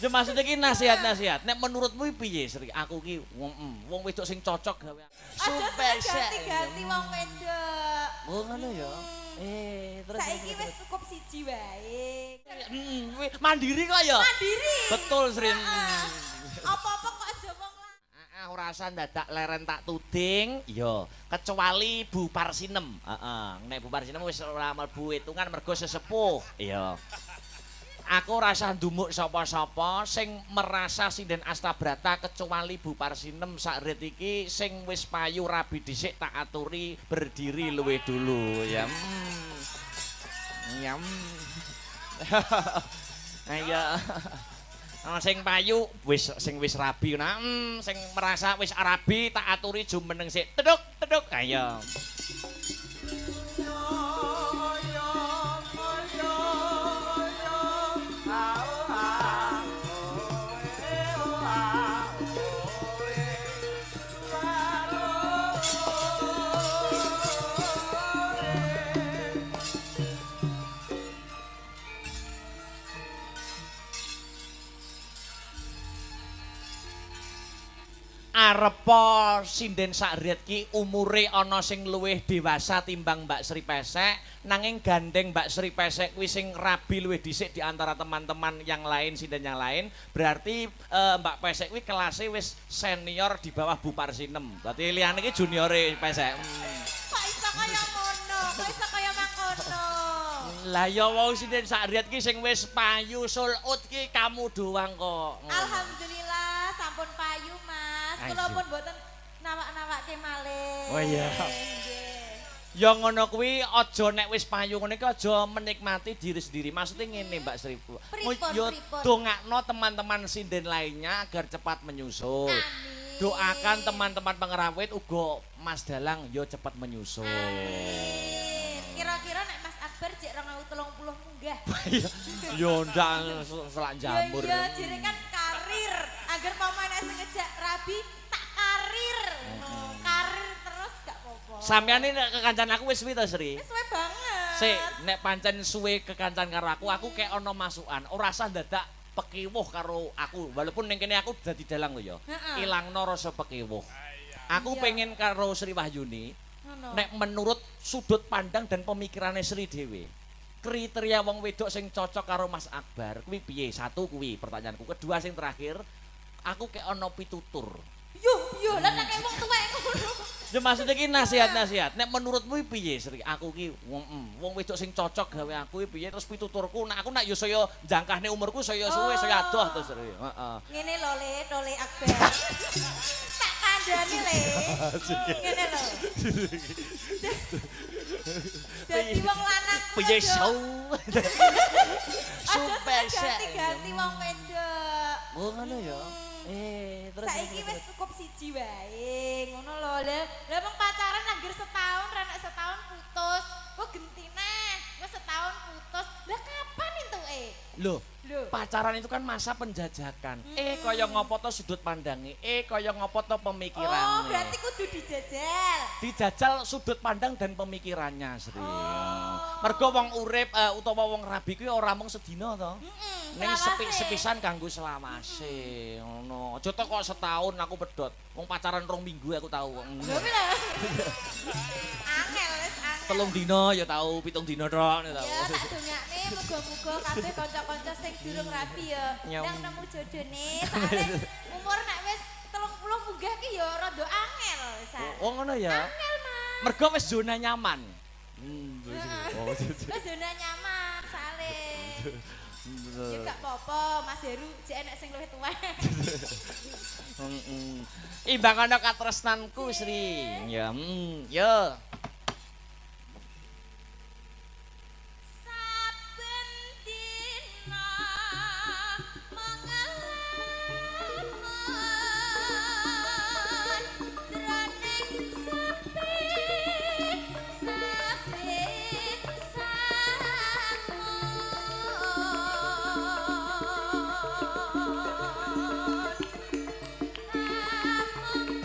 Ya maksudnya iki nasihat-nasihat. Nek menurutmu piye Sri? Aku ki wong wedok sing cocok gawe. Aja ganti-ganti wong wedok. Oh ngono ya. Terus saiki wis cukup siji wae. Mandiri kok ya? Mandiri. Betul Sri. Apa-apa kok aja wong lan. Ora usah dadak leren tak tuding. Iya, kecuali Bu Parsinem. Heeh, nek Bu Parsinem wis ora mlebu hitungan mergo sesepuh. Iya. Aku ora usah ndumuk sapa-sapa sing merasa sinden Astabrata kecuali Bu Parsinem sak rit iki sing wis payu rabi dhisik tak aturi berdiri luwih dulu ya. Ya. Ayo. Sing payu wis sing wis rabi nah, sing merasa wis rabi tak aturi jumeneng sik. Teduk, teduk. Ayo. Arepa sinden sak rit ki umure ana sing luwih dewasa timbang Mbak Sri Pesek, nanging gandeng Mbak Sri Pesek kuwi sing rabi luwih dhisik di antara teman-teman yang lain, sinden yang lain, berarti Mbak Pesek kuwi kelasé wis senior di bawah Bu Parsinem. Berarti liyane iki juniore Pesek. Kok iso kaya ngono? Kok iso kaya mangkono? Lah ya wong sinden sak rit ki sing wis payu sulut ki kamu doang kok. Alhamdulillah sampun payu, Mas. Kula pun mboten nawak-nawakke malih. Oh iya. Ya ngono kuwi aja nek wis payu ngono iki aja menikmati diri sendiri. Maksudnya ngene Mbak Sri. Yo dongakno teman-teman sinden lainnya agar cepat menyusul. Amin. Doakan teman-teman pengrawit uga Mas Dalang yo cepat menyusul. Amin. Kira-kira nek Mas Akbar jek 2030 munggah. Yo ndak selak jamur. Yo jere kan karir. Agar pamane sing ngejak rabi tak karir. Karir terus gak apa-apa. Sampeyan iki nek kekancan aku wis suwi to Sri? Wis suwe banget. Sik, nek pancen suwe kekancan karo aku, aku kek ana masukan. Ora usah dadak pekiwuh karo aku. Walaupun ning kene aku dadi dalang lho ya. Ilangno rasa pekiwuh. Aku pengen karo Sri Wahyuni. Nek menurut sudut pandang dan pemikirannya Sri dhewe, kriteria wong wedok sing cocok karo Mas Akbar kuwi piye? Satu kuwi pertanyaanku. Kedua sing terakhir, aku kek ana pitutur. Yo yo lah nek wong tuwek ngono. Ya maksudnya iki nasihat-nasihat. Nek menurutmu piye Sri? Aku ki wong wedok sing cocok gawe aku piye terus pituturku nek aku nak yo saya jangkahne umurku saya suwe saya adoh to Sri. Heeh. Ngene lho Le, Tole Akbar. Tak kandhani Le. Ngene lho. Dadi wong lanang piye sau. Aja ganti-ganti wong wedok. Oh ngono ya. Terus saiki wis cukup siji wae, ngono lho. Lah wong pacaran anggere setahun, ra nek setahun putus, kok genti neh, wis setahun putus. Lah kapan entuke? Lho, pacaran itu kan masa penjajakan. Kaya ngopo to sudut pandange? Kaya ngopo to pemikirannya? Oh, berarti kudu dijajal. Dijajal sudut pandang dan pemikirannya, Sri. Oh. Mergo wong urip utawa wong rabi kuwi ora mung sedina to. Ning sepisan kanggo selawase. Ngono. Aja to kok setahun aku pedhot. Wong pacaran 2 minggu aku tau. Lho piye? Angel wis angel. 3 dina ya tau, 7 dina tok ya tau. Ya tak dongakne muga-muga kabeh kanca-kanca sing durung rabi ya ndang nemu jodone. Soale umur nek wis 30 munggah ki ya rada angel wis. Oh ngono ya. Angel, Mas. Mergo wis zona nyaman. Oh, wis zona nyaman soale. Ya gak apa-apa, Mas Heru jek enek sing luwih tuwa. Imbang ana katresnanku Sri. Ya, yo. Saben dina mengelamun jroning sepi sepi samun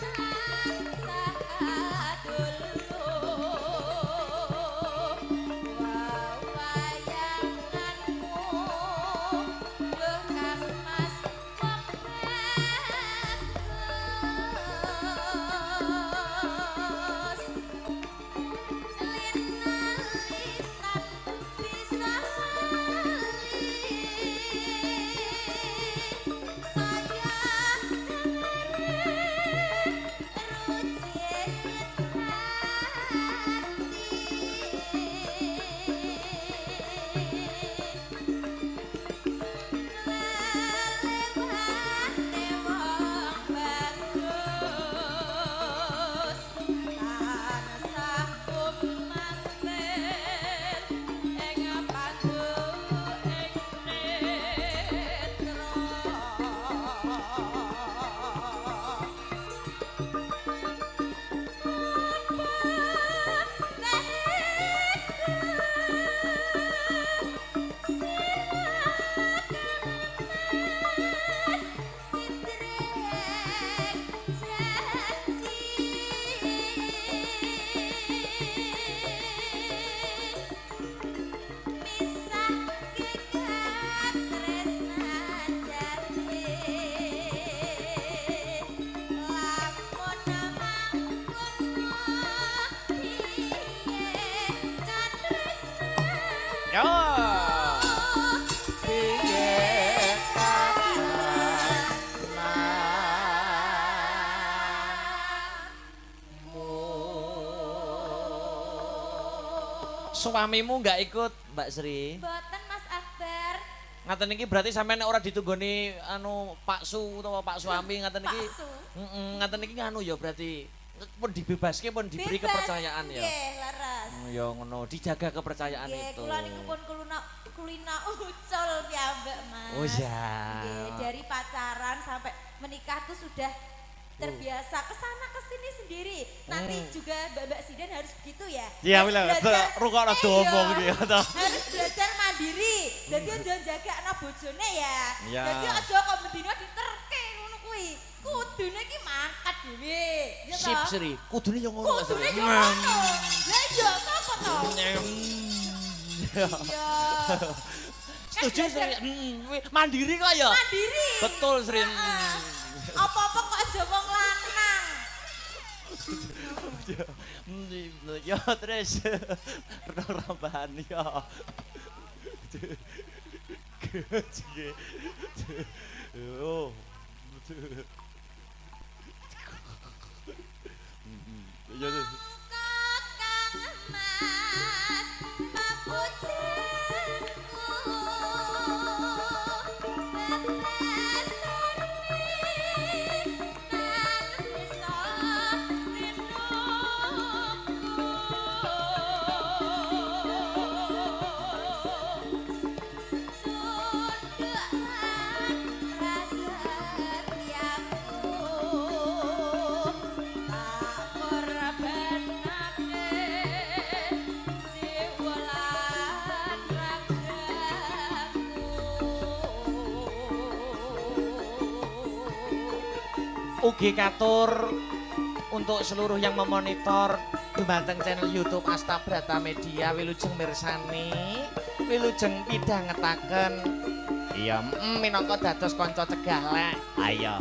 namung tansah adulur. Suamimu nggak ikut, Mbak Sri? Mboten Mas Akbar. Ngaten iki berarti sampean nek ora ditunggoni anu Pak Su utawa Pak suami ngaten iki. Pak Su. Heeh, ngaten iki nganu ya berarti pun dibebaske pun diberi Bebas, kepercayaan ya. Nggih, leres. Ya ngono, dijaga kepercayaan Nggih, itu. kula niku pun kulina ucul piyambak, Mas. Oh ya. Nggih, dari pacaran sampai menikah tuh sudah terbiasa kesana kesini sendiri. Nanti juga Mbak-mbak Sidan harus begitu ya. Iya, Harus bener. belajar- Rungokno Iya. diomong iki, ya toh. Harus belajar mandiri. Jadi aja jagakno bojone ya. Iya. Jadi aja kok bendina diterke ngono kuwi. Kudune iki mangkat dhewe. Ya Sip toh? Sri, kudune yo ngono Mbak Sri. Kudune yo ngono. Lah iya sapa to? Iya. Iya. Setuju Sri. Mandiri kok ya? Mandiri. Betul Sri. Heeh. Apa-apa kok aja wong lanang. Ya terus rambahan ya. Oh. Ya. Kakang Mas papujanku tetresane tan bisa rinduku sundukan prasetyaku tak korbanake siwulan ragaku. Ugi katur untuk seluruh yang memonitor dumateng channel YouTube Astabrata Media wilujeng mirsani, wilujeng pidhangetaken. Iya, minangka dados kanca cegah lek. Ayo.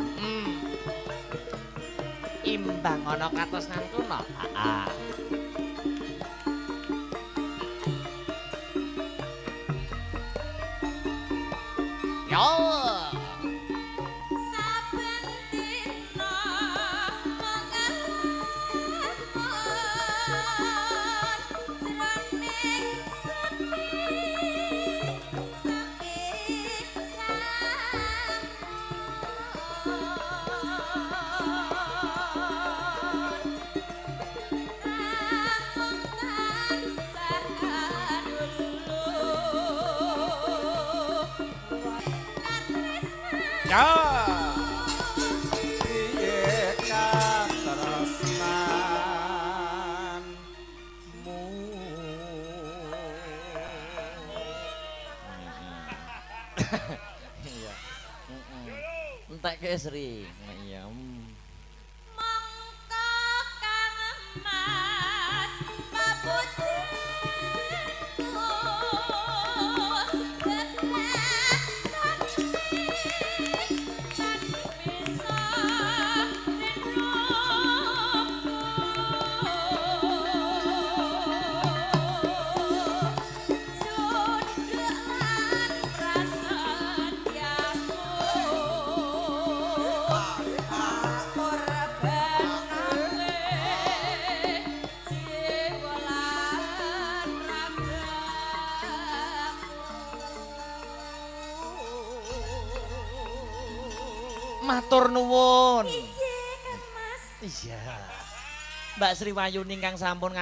Imbang ana katresnan kuna. Heeh. Yo. Saben dina mangalamun jroning sepi sepi sampun namung tansah kadulu katresnan. Ya. Piye katresnanmu? Iya. Entekke Sri. Iya. Mongko Kang Mas papujanku tetresane tan bisa rinduku sundulan prasetyaku tak korbanake jiwalan ragaku. Matur nuwun. Iya, Kang Mas. Iya. Mbak Sri Wayuni ingkang sampun